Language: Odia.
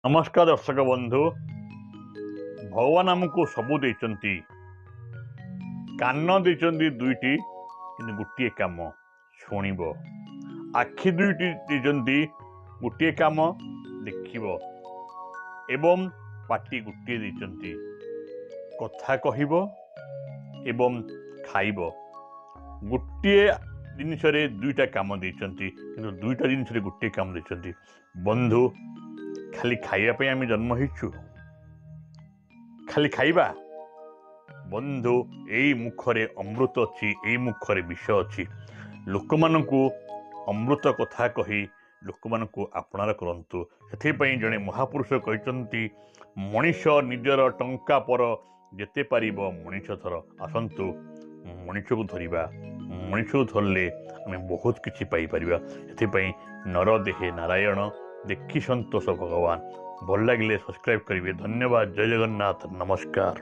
ନମସ୍କାର ଦର୍ଶକ ବନ୍ଧୁ। ଭଗବାନ ଆମକୁ ସବୁ ଦେଇଛନ୍ତି, କାନ ଦେଇଛନ୍ତି ଦୁଇଟି, କିନ୍ତୁ ଗୋଟିଏ କାମ ଶୁଣିବ। ଆଖି ଦୁଇଟି ଦେଇଛନ୍ତି, ଗୋଟିଏ କାମ ଦେଖିବ, ଏବଂ ପାଟି ଗୋଟିଏ ଦେଇଛନ୍ତି, କଥା କହିବ ଏବଂ ଖାଇବ। ଗୋଟିଏ ଜିନିଷରେ ଦୁଇଟା କାମ ଦେଇଛନ୍ତି, କିନ୍ତୁ ଦୁଇଟା ଜିନିଷରେ ଗୋଟିଏ କାମ ଦେଇଛନ୍ତି। ବନ୍ଧୁ, ଖାଲି ଖାଇବା ପାଇଁ ଆମେ ଜନ୍ମ ହେଇଛୁ? ଖାଲି ଖାଇବା? ବନ୍ଧୁ, ଏଇ ମୁଖରେ ଅମୃତ ଅଛି, ଏଇ ମୁଖରେ ବିଷ ଅଛି। ଲୋକମାନଙ୍କୁ ଅମୃତ କଥା କହି ଲୋକମାନଙ୍କୁ ଆପଣାର କରନ୍ତୁ। ସେଥିପାଇଁ ଜଣେ ମହାପୁରୁଷ କହିଛନ୍ତି, ମଣିଷ ନିଜର ଟଙ୍କା ପର, ଯେତେ ପାରିବ ମଣିଷ ଧର। ଆସନ୍ତୁ ମଣିଷକୁ ଧରିବା। ମଣିଷକୁ ଧରିଲେ ଆମେ ବହୁତ କିଛି ପାଇପାରିବା। ସେଥିପାଇଁ ନର ଦେହେ ନାରାୟଣ, ଦେଖି ସନ୍ତୋଷ ଭଗବାନ। ଭଲ ଲାଗିଲେ ସବସ୍କ୍ରାଇବ୍ କରିବେ। ଧନ୍ୟବାଦ। ଜୟ ଜଗନ୍ନାଥ। ନମସ୍କାର।